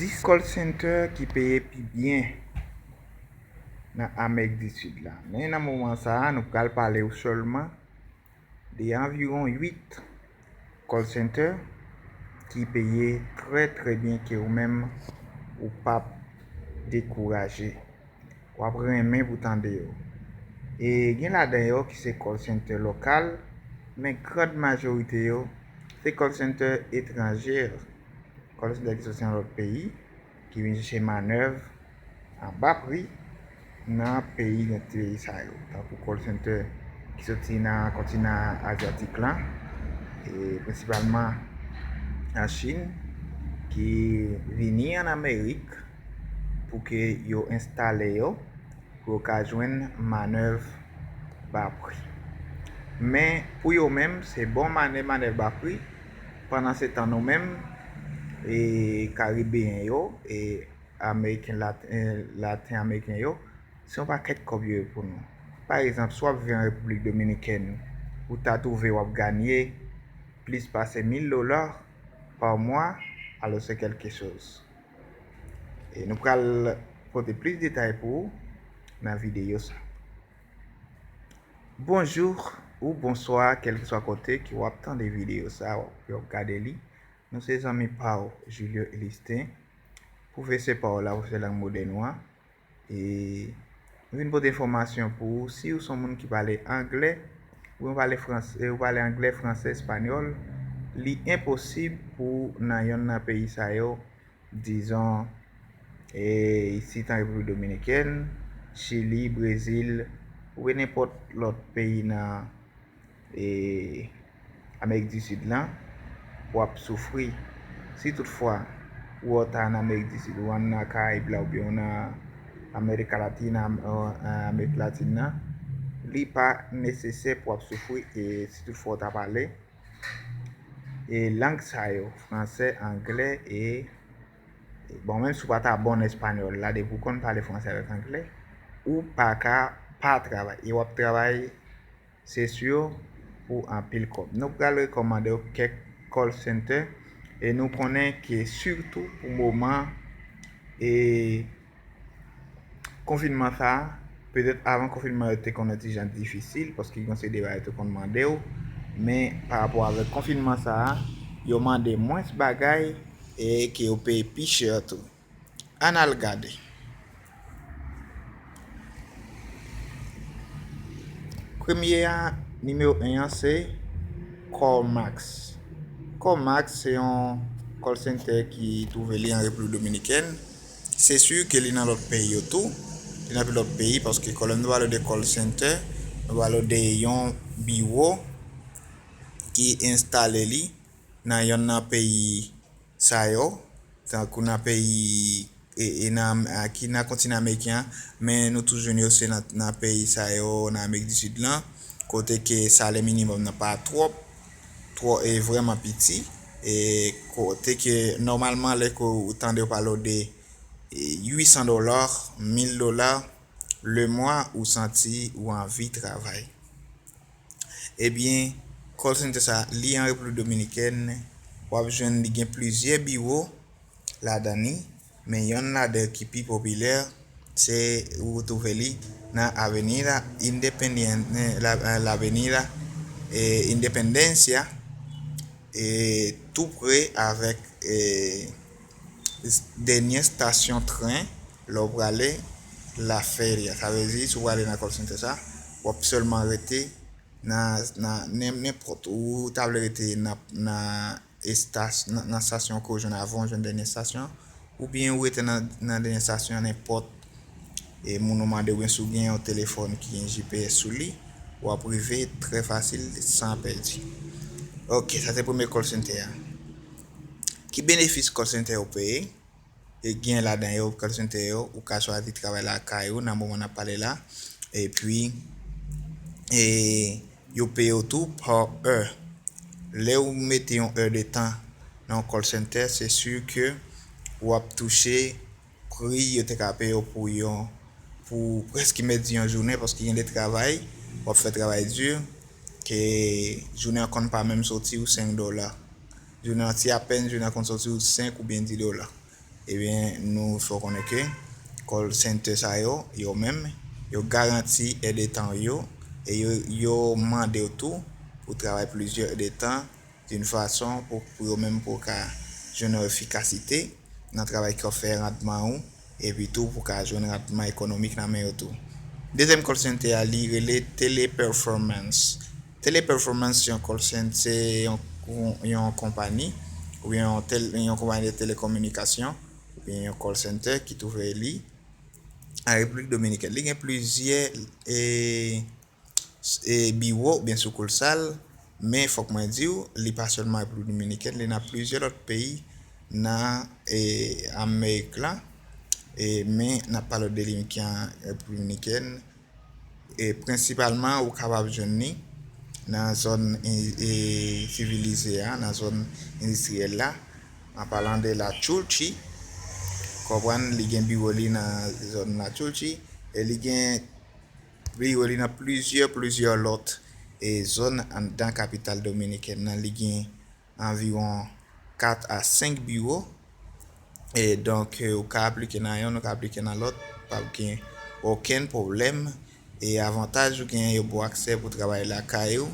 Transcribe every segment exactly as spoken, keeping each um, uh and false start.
Dis call center ki peye pi byen nan Amerik di Sid la. Men nan moman sa a, nou pral pale w sèlman de anviwon uit call center ki peye trè, trè byen ke ou menm ou p ap dekouraje. W ap renmen pou tande yo. E gen ladan yo ki se call center lokal, men grand majorite yo se call center etranje. Call center ki soti nan lòt peyi, ki vin chèche manèv a ba pri nan peyi, nan ti peyi sa yo. Tankou call center ki soti nan kontinan azyatik lan, e prensipalman an Chin, ki vini an Amerik pou ke yo enstale yo, pou yo ka jwenn manèv ba pri. Men pou yo menm, se bon manèv, manèv ba pri. Pandan se tan nou menm, e Karibeyen yo, e Ameriken, Lat-, e Laten Ameriken yo, se yon pakèt kòb yo ye pou nou. Pa egzanp, si w ap viv an Repiblik Dominikèn, ou ta twouve w ap ganye plis pase mil dola pa mwa, alò se kèlke choz. E nou pral pote plis detay pou ou nan videyo sa. Bonjou ou bonswa, kèlkeswa kote ke w ap tande videyo sa, w ap, w ap gade li. Nou se zanmi pa w, Julio Elistin. Pwofesè pawòl la, pwofesè lang modèn ou an. E nou vin pote enfòmasyon pou ou. Si ou se yon moun ki pale anglè, oubyen ou pale fransè, ou pale anglè, fransè, espanyòl, li enposib pou w nan yonn nan peyi sa yo, dizon, e isit an Repiblik Dominikèn, Chili, Brezil, oubyen nenpòt lòt peyi nan, e, Amerik di Sid lan, w ap soufri. Si toutfwa ou wè w ta nan Amerik di Sid, ou nan Karayib la, oubyen ou nan Amerik Latin, Am-, euh, Amerik Latin nan, li pa nesesè pou w ap soufri, e si toutfwa w ta pale, e lang sa yo, fransè, anglè, e, e, bon, menm si w pa ta bon nan espanyòl la, depi w konn pale fransè avèk anglè, ou pa ka pa travay. E w ap travay, se si, pou anpil kòb. Nou pral rekòmande w kèk call center, e nou konnen ke sitou pou moman, e konfinman sa a, petèt avan konfinman yo te konn yon ti jan difisil, paske gen yon seri de bagay yo te konn mande w, men pa rapò avèk konfinman sa a, yo mande mwens bagay e ke yo peye pi chè tou. Ann al gade. Premye a, nimewo en an, se Callmax. Callmax se yon call center ki twouve li an Repiblik Dominikèn. Se si ke li nan lòt peyi yo tou. Li nan pi lòt peyi, paske lè nou pale de call center, nou pale de yon biwo ki enstale li nan yonn nan peyi sa yo, tankou nan peyi, e, e nan, a, ki nan kontinan ameriken an, men nou toujou jwenn yo se nan, nan peyi sa yo, nan Amerik di Sid lan, kote ke salè minimòm nan pa twòp, twò-, e vrèman piti, e kote ke nòmalman lè ke ou tande yo pale de, e, uit san dola, mil dola, le mwa, ou santi ou anvi travay. Ebyen, call center sa, li an Repiblik Dominikèn, w ap jwenn li gen plizyè biwo ladan li, men yonn ladan ki pi popilè, se ou twouve li nan Avenida Independien-, la, la Avenida, e, Independencia, e, tou pre avèk, e, s-, dènye estasyon tren, lè w prale La Feria. Sa vle di, si w prale nan call center sa, w ap sèlman rete nan, nan, nen-, nenpòt. Ou ta vle rete nan, nan estas-, nan, nan estasyon ke w jwenn avan, w jwenn dènye estasyon, oubyen ou rete nan, nan dènye estasyon, nenpòt, e moun ou mande, oubyen si w gen yon telefòn ki gen G P S sou li, w ap rive trè fasil, san pèdi. Ok, sa se premye call center a. Ki benefis call center yo peye? E gen ladan yo, call center yo, ou ka chwazi travay lakay ou nan moman n ap pale la. Epi, e, yo peye w tou pa è. Lè ou mete yon è de tan nan yon call center, se si ke w ap touche pri yo te ka peye w pou yon, pou prèske mèt di yon jounen, paske gen de travay, w ap fè travay di, ke jounen an konn pa menm soti w senk dola. Jounen an ti apèn, jounen an konn soti w senk oubyen dis dola. Ebyen, nou fè w konnen ke call center sa yo, yo menm, yo garanti èdtan yo, e yo, yo mande w tou pou travay plizyè èdtan d'une façon pou, pou yo menm pou ka jwenn yon efikasite nan travay ke w fè, randman ou, epi tou pou ka jwenn randman ekonomik nan men yo tou. Dezyèm call center a, li rele Teleperformance. Teleperformance se yon call center, se yon, yon konpani, oubyen yon, tel, yon konpani de telekominikasyon, oubyen yon call center ki twouve li an Repiblik Dominikèn. Li gen plizyè e, e biwo oubyen sikilisal, men fòk mwen di w, li pa sèlman Repiblik Dominikèn, li nan plizyè lòt peyi nan e, Amerik la. E, men n ap pale de li ki an Repiblik Dominikèn, e prensipalman ou kapab jwenn li nan zòn e, e, sivilize a, nan zòn endistriyèl la, an palan de La Chulchi, konprann, li gen biwo li nan zòn La Chulchi, e li gen biwo li nan plizyè, plizyè lòt e zòn anndan kapital dominikèn nan. Li gen anviwon kat a senk biwo. E donk, e, ou ka aplike nan yonn, ou ka aplike nan lòt, p ap gen okenn pwoblèm. E avantaj ou genyen, yo ba w aksè pou travay lakay ou.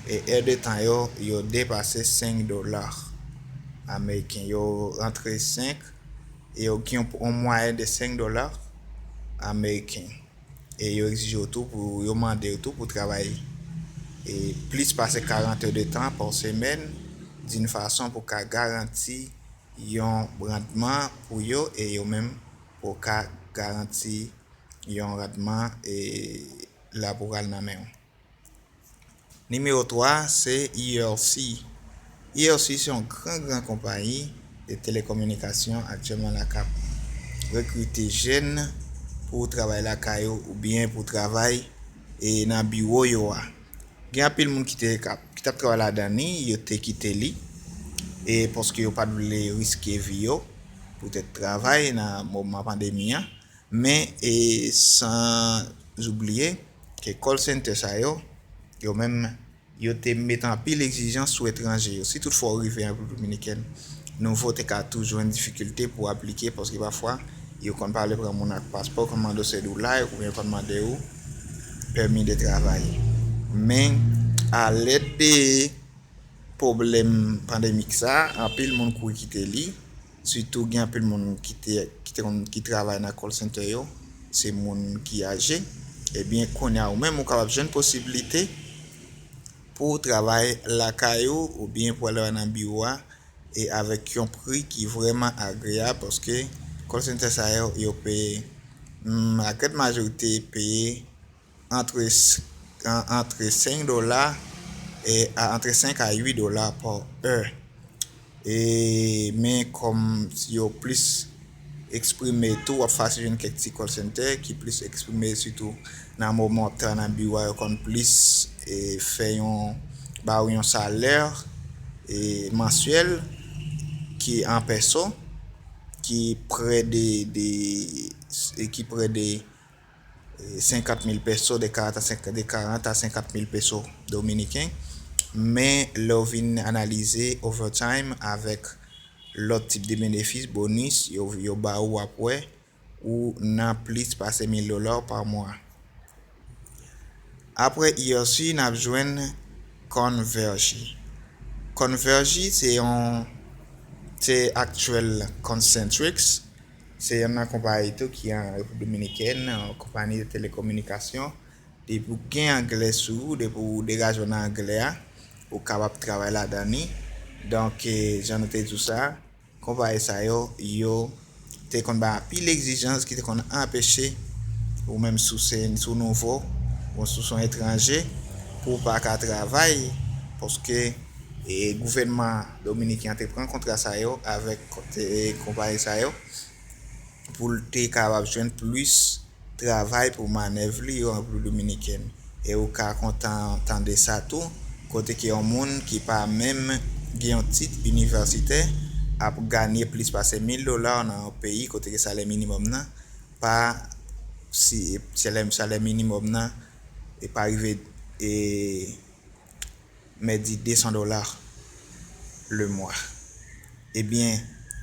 E èdtan yo, yo depase senk dola ameriken. Yo antre senk, e yo gen yon, yon mwayèn de senk dola ameriken. E yo egzije w tou pou, yo mande w tou pou travay e plis pase karant èdtan pa semèn, d'une façon pou ka garanti yon randman pou yo, e yo menm pou ka garanti yon randman e laboral nan men w. Nimewo twa, se E R C. E R C se yon gran, gran konpayi de telekominikasyon. Aktyèlman la k ap rekrite jèn pou travay lakay yo oubyen pou travay e nan biwo yo a. Gen anpil moun ki te k ap, ki t ap travay ladan li, yo te kite li, e paske yo pa t vle riske vi yo poutèt travay nan moman pandemi an. Men, e san oubliye ke call center sa yo, yo menm, yo te met anpil egzijans sou etranje yo. Si toutfwa w rive an Repiblik Dominikèn, nouvo, te ka tou jwenn difikilte pou aplike, paske pafwa, yo konn pa vle pran moun ak paspò, konn mande w sèdula, oubyen konn mande w pèmi de travay. Men, alèd de pwoblèm pandemik sa, anpil moun kouri kite li, sitou gen anpil moun ki te, ki te konn, ki travay nan call center yo, se moun ki aje. Ebyen, kounye a, ou menm, ou kapab jwenn posiblite pou w travay lakay ou, oubyen pou al nan biwo a, e avèk yon pri ki vrèman agreyab, paske call center sa yo, yo peye, hmm, la grande majorité peye antre, antre senk dola e a, antre senk a uit dola pa è. E, men kòm yo plis eksprime tou, w ap fasil jwenn kèk ti call center ki plis eksprime, sitou nan moman w ap travay nan biwo a, yo konn plis e fè yon, ba w yon salè e mansyèl ki an pèso, ki prè de, de, e ki prè de e, senkant mil peso, de karant a senk, de karant a senkant mil peso dominiken. Men lè w vin analize overtime avèk lòt tip de benefis, bonis, yo, yo ba ou, w ap wè ou nan plis pase mil dola pa mwa. Apre E R C, n ap jwenn Convergy. Convergy, se yon, se aktyèl Concentrix. Se yonn nan konpayi tou ki an Repiblik Dominikèn, yon konpayi de telekominikasyon. Depi w gen anglè sou ou, depi w degaje w nan anglè a, ou kapab travay ladan li. Donk, e, jan nou te di w sa, konpayi sa yo, yo te konn bay anpil egzijans ki te konn anpeche ou menm si w se, si w nouvo, ou si w se yon etranje, pou w pa ka travay, paske, e, gouvènman dominiken an te pran kontra sa yo avèk, e, konpayi sa yo, pou l te kapab jwenn plis travay pou mannèv li yo an Repiblik Dominikèn. E ou ka kontan tande sa tou, kote ke yon moun ki pa menm gen yon tit inivèsitè ap ganye plis pase mil dola nan yon peyi kote ke salè minimòm nan pa, si salè, salè minimòm nan e pa rive e mèt di de san dola le mwa. Ebyen,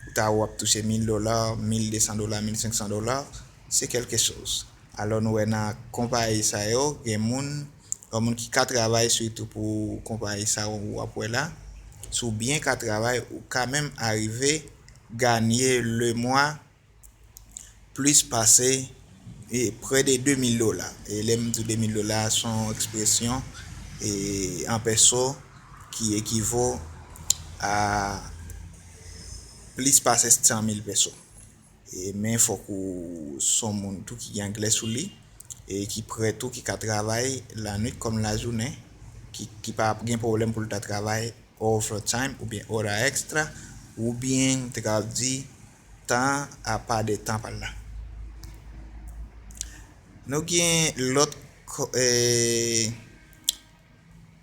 ou ta w ap touche mil dola, mil de san dola, mil senk san dola, se kèlke choz. Alò, nou wè nan konpayi sa yo, gen moun, yon moun ki ka travay sitou pou konpayi sa yo w ap wè la, si w byen ka travay, ou ka menm arive ganye le mwa plis pase, e, prè de de mil dola. E lè m di de mil dola, se yon ekspresyon, e, an pèso ki ekivo a plis pase san mil pèso. E, men fòk ou se yon moun tou ki gen anglè sou li, e ki prè tou, ki ka travay lanwit kòm lajounen, ki, ki pa ap gen pwoblèm pou l ta travay overtime oubyen ora ekstra, oubyen te ka di tan apa de tan pa l la. Nou gen lòt, ko- eh,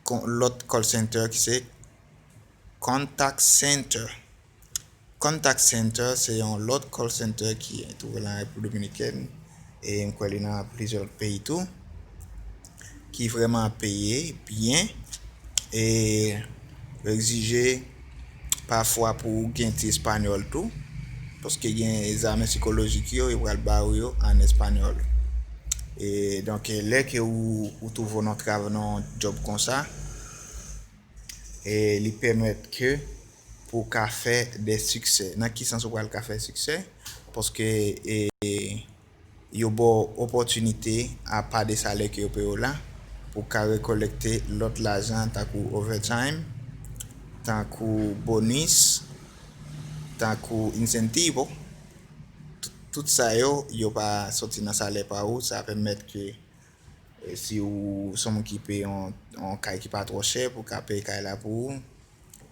kon- lòt call center ki se contact center. Contact center se yon lòt call center ki twouve nan Repiblik Dominikèn, e m kwè li nan plizyè lòt peyi tou, ki vrèman peye byen, e yo egzije pafwa pou w gen ti espanyòl tou, paske gen egzamen sikolojik yo, yo pral ba ou yo an espanyòl. E donk, lè ke ou, ou twouve w nan yon trav-, nan yon djòb konsa, e li pèmèt ke pou w ka fè de siksè. Nan ki sans ou pral ka fè siksè? Paske, e, yo ba w opòtinite, apa de salè ke yo peye w la, pou w ka rekolekte lòt lajan, tankou overtime, tankou bonis, tankou incentivo. Tout, tout sa yo, yo pa soti nan salè pa ou, sa pèmèt ke, e, si ou se yon moun ki peye yon, yon kay ki pa twò chè, pou w ka peye kay la pou ou,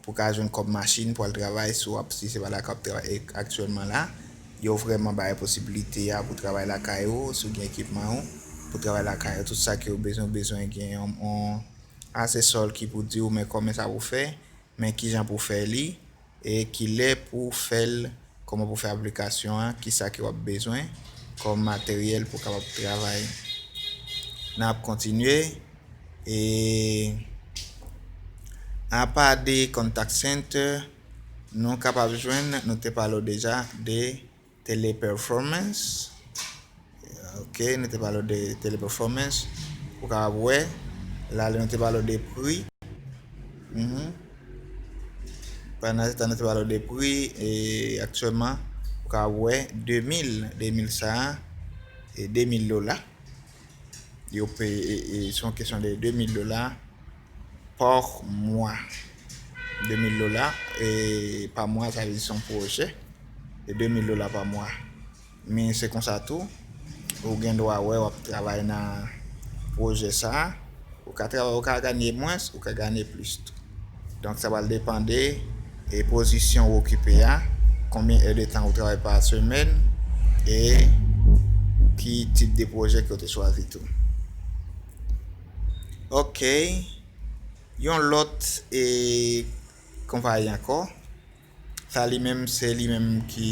pou w ka jwenn kòb machin pou al travay, si w ap, si se pa lakay w ap travay e, aktyèlman la, yo vrèman bay posibilite a pou w travay lakay ou, si w gen ekipman ou, pou w travay lakay ou, tout sa ke w bezwen, w bezwen gen yon, yon asesòl ki pou di w, men kòman sa pou fè, men kijan pou fè li, e kilè pou fè l, kòman pou fè aplikasyon an, kisa ke w ap bezwen kòm materyèl pou w kapab travay. N ap kontinye. E apa de contact center, nou kapab jwenn, nou te pale w deja de Teleperformance. Ok, nou te pale w de Teleperformance. Ou kapab wè, la, nou te pale w de pri. Mhm. Pandan se tan, nou te pale w de pri, e aktyèlman, ou kapab wè de mil, de mil sa a, e de mil dola. Yo peye, e, e, se yon kesyon de de mil dola pa mwa. De mil dola, e, pa mwa, sa vle di se yon pwojè. E de mil dola pa mwa. Men se konsa tou, ou gen dwa wè w ap travay nan pwojè sa a. Ou ka travay, ou ka ganye mwens, ou ka ganye plis tou. Donk, sa pral depande, e, pozisyon ou okipe a, konbyen èdtan ou travay pa semèn, e ki tip de pwojè ke w te chwazi tou. Ok. Yon lòt, e, konpayi ankò. Sa li menm, se li menm ki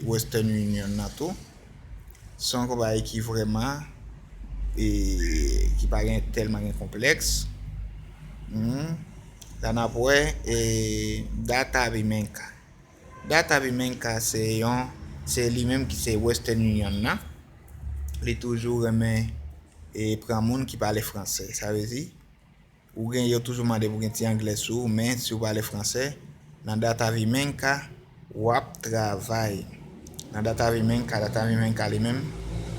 Western Union nan tou. Se yon konpayi ki vrèman, e, ki pa gen tèlman gen konplèks. Hmm. La n ap wè, e, Data Vimenka. Data Vimenka se yon, se li menm ki se Western Union nan. Li toujou renmen, e, pran moun ki pale fransè. Sa vle di, ou gen, yo toujou mande pou gen ti anglè sou ou, men si w pale fransè, nan Data Vimenka, w ap travay. Nan Data Vimenka, Data Vimenka li menm,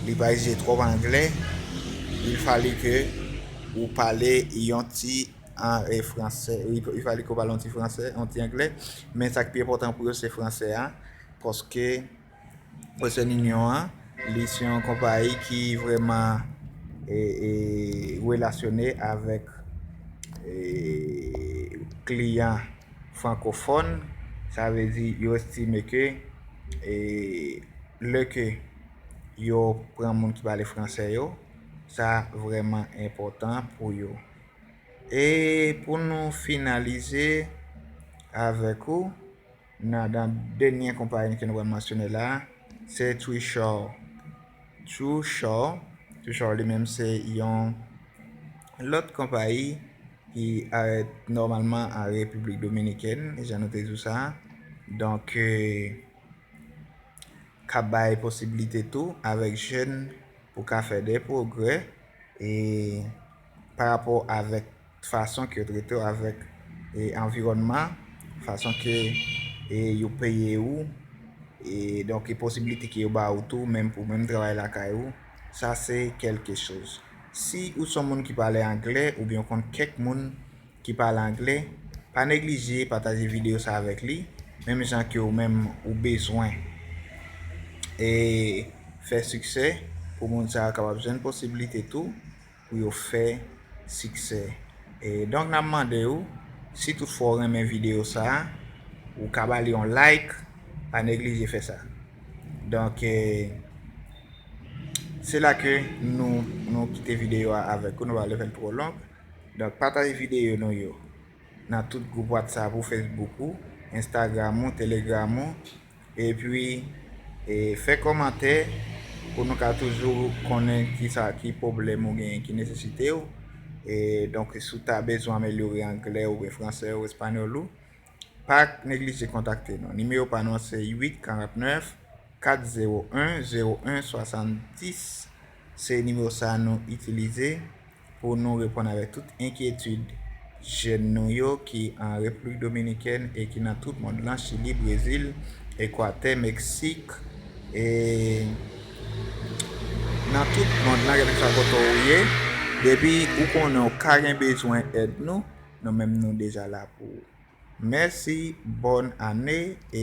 li pa egzije twòp anglè. Il fallait que ou pale yon ti an, e, fransè. Il, il fallait que ou pale yon ti fransè, yon ti anglè. Men sa k pi enpòtan pou yo, se fransè a. Paske Western Union an, li se yon konpayi ki vrèman, e, e, relasyone avèk, e, kliyan frankofòn. Sa vle di, yo estime ke, e, lè ke yo pran moun ki pale fransè yo, sa vrèman enpòtan pou yo. E pou nou finalize avèk ou, nan, nan dènye konpayi ke nou pral mansyone la, se Truecaller. Truecaller, Truecaller li menm se yon lòt konpayi ki, e, nòmalman an Repiblik Dominikèn, jan nou te di w sa. Donk, e, ka bay posiblite tou avèk jèn pou ka fè de pwogrè e pa rapò avèk fason ke yo trete w avèk e anviwònman, fason ke e yo peye ou, e donk e posiblite ke yo ba ou tou menm pou menm travay lakay ou. Sa se kèlke choz. Si ou se yon moun ki pale anglè oubyen w konn kèk moun ki pale anglè, pa neglije pataje videyo sa avèk li, menm jan ke ou menm ou bezwen e fè siksè, pou moun sa yo kapab jwenn posiblite tou pou yo fè siksè. E donk n ap mande ou, si toutfwa ou renmen videyo sa a, ou ka ba li yon like, pa neglije fè sa. Donk e se la ke nou nou kite videyo a avèk ou, nou pa vle fè l twò long. Donk pataje videyo nou yo nan tout gwoup WhatsApp ou, Facebook ou, Instagram ou, Telegram ou, epi e fè kòmantè pou nou ka toujou konnen kisa ki pwoblèm ou genyen ki nesesite w. E donk si w ta bezwen amelyore anglè oubyen fransè ou espanyòl ou, pa neglije kontakte nou. Nimewo pa nou an se uit karant nèf kat zewo en zewo en swasanndis. Se nimewo sa a nou itilize pou nou reponn avèk tout enkyetid jèn nou yo ki an Repiblik Dominikèn e ki nan tout mond lan, Chili, Brezil, Ekwatè, Meksik, e nan tout mond lan, kèlkeswa kote ou ye. Depi ou konnen ou ka gen bezwen èd nou, nou menm nou deja la pou ou. Mèsi, bòn ane e